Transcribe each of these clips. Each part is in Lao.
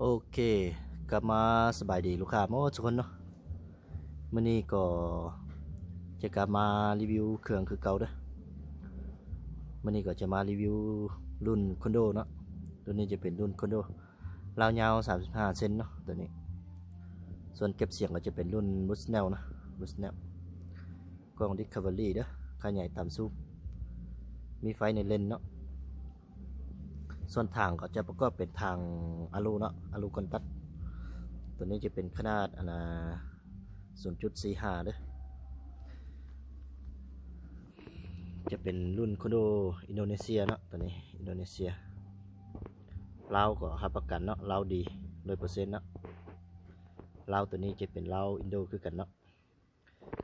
ໂອເຄ ກັບມາສະບາຍດີລູກຄ້າໝົດທຸກຄົນເນາະ. ມື້ນີ້ກໍຈະກັບມາຣີວິວເຄື່ອງຄືເກົ່າເດີ້. ມື້ນີ້ກໍຈະມາຣີວິວລຸ້ນຄອນໂດເນາະ. ລຸ້ນນີ້ຈະເປັນລຸ້ນຄອນໂດ ລາວຍາວສາມສິບຫ້າເຊັນເນາະ ໂຕນີ້. ສ່ວນເກັບສຽງກໍຈະເປັນລຸ້ນ Bushnell ເນາະ Bushnell. ກ້ອງ Discovery ເດີ້ ຂະຫຍາຍຕາມຊູມ ມີໄຟໃນເລນເນາະ. ສ່ວນຖັງກໍຈະປະກອບເປັນຖັງອາລູເນາະ ອາລູກອນຕັດ. ໂຕນີ້ຈະເປັນຂະໜາດ ອັນນ່າ ສູນຈຸດສີ່ຫ້າເດີ້. ຈະເປັນລຸ້ນຄອນໂດອິນໂດເນເຊຍເນາະ ໂຕນີ້ອິນໂດເນເຊຍ. ລາວກໍຮັບປະກັນເນາະ ລາວດີຮ້ອຍເປີເຊັນເນາະ. ລາວໂຕນີ້ຈະເປັນລາວອິນໂດຄືກັນເນາະ.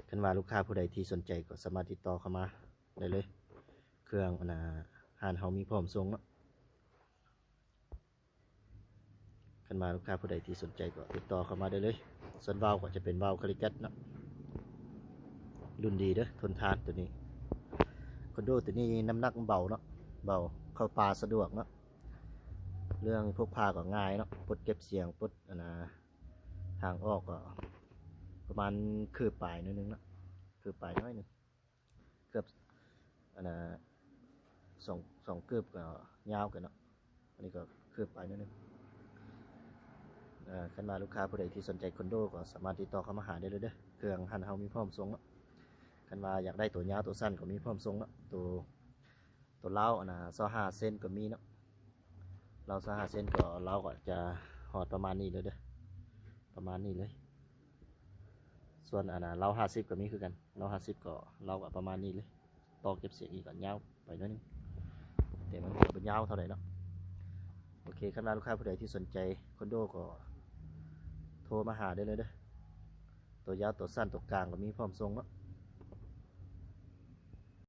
ຄັນວ່າລູກຄ້າຜູ້ໃດທີ່ສົນໃຈກໍສາມາດຕິດຕໍ່ເຂົ້າມາໄດ້ເລີຍ. ເຄື່ອງ ອັນນ່າ ຮ້ານເຮົາມີພ້ອມສົ່ງເນາະ. ຄັນວ່າລູກຄ້າຜູ້ໃດທີ່ສົນໃຈກໍຕິດຕໍ່ເຂົ້າມາໄດ້ເລີຍ. ສ່ວນວາວກໍຈະເປັນວາວຄາລິກັດເນາະ ລຸ້ນດີເດີ້ ທົນທານໂຕນີ້. ຄອນໂດໂຕນີ້ນ້ຳໜັກເບົາເນາະ ເບົາ ເຂົ້າປ່າສະດວກເນາະ. ເລື່ອງພົກພາກໍງ່າຍເນາະ ປົດເກັບສຽງ ປົດ ອັນນ່າ ທາງອອກກໍປະມານຄືບປາຍໜ້ອຍໜຶ່ງເນາະ ຄືບປາຍໜ້ອຍໜຶ່ງ. ເກືອບ ອັນນ່າ ສອງ ສອງເກີບກໍຍາວກັນເນາະ. ອັນນີ້ກໍຄືບປາຍໜ້ອຍໜຶ່ງ. ເອີ ຄັນວ່າລູກຄ້າຜູ້ໃດທີ່ສົນໃຈຄອນໂດກໍສາມາດຕິດຕໍ່ເຂົ້າມາຫາໄດ້ເລີຍເດີ້. ເຄື່ອງຮ້ານເຮົາມີພ້ອມສົ່ງເນາະ. ຄັນວ່າຢາກໄດ້ໂຕຍາວໂຕສັ້ນກໍມີພ້ອມສົ່ງເນາະ. ໂຕ ໂຕລາວ ອັນນ່າ ຊາວຫ້າເຊັນກໍມີເນາະ. ລາວຊາວຫ້າເຊັນກໍ ລາວກໍຈະຮອດປະມານນີ້ເລີຍເດີ້ ປະມານນີ້ເລີຍ. ສ່ວນ ອັນນ່າ ລາວຫ້າສິບກໍມີຄືກັນ ລາວຫ້າສິບກໍ ລາວກໍປະມານນີ້ເລີຍ. ຕໍ່ເກັບສຽງອີກກໍຍາວໄປໜ້ອຍໜຶ່ງ ແຕ່ມັນກໍບໍ່ຍາວເທົ່າໃດເນາະ. ໂອເຄ ຄັນວ່າລູກຄ້າຜູ້ໃດທີ່ສົນໃຈຄອນໂດກໍໂທມາຫາໄດ້ເລີຍເດີ້. ໂຕຍາວໂຕສັ້ນໂຕກາງກໍມີພ້ອມສົ່ງເນາະ.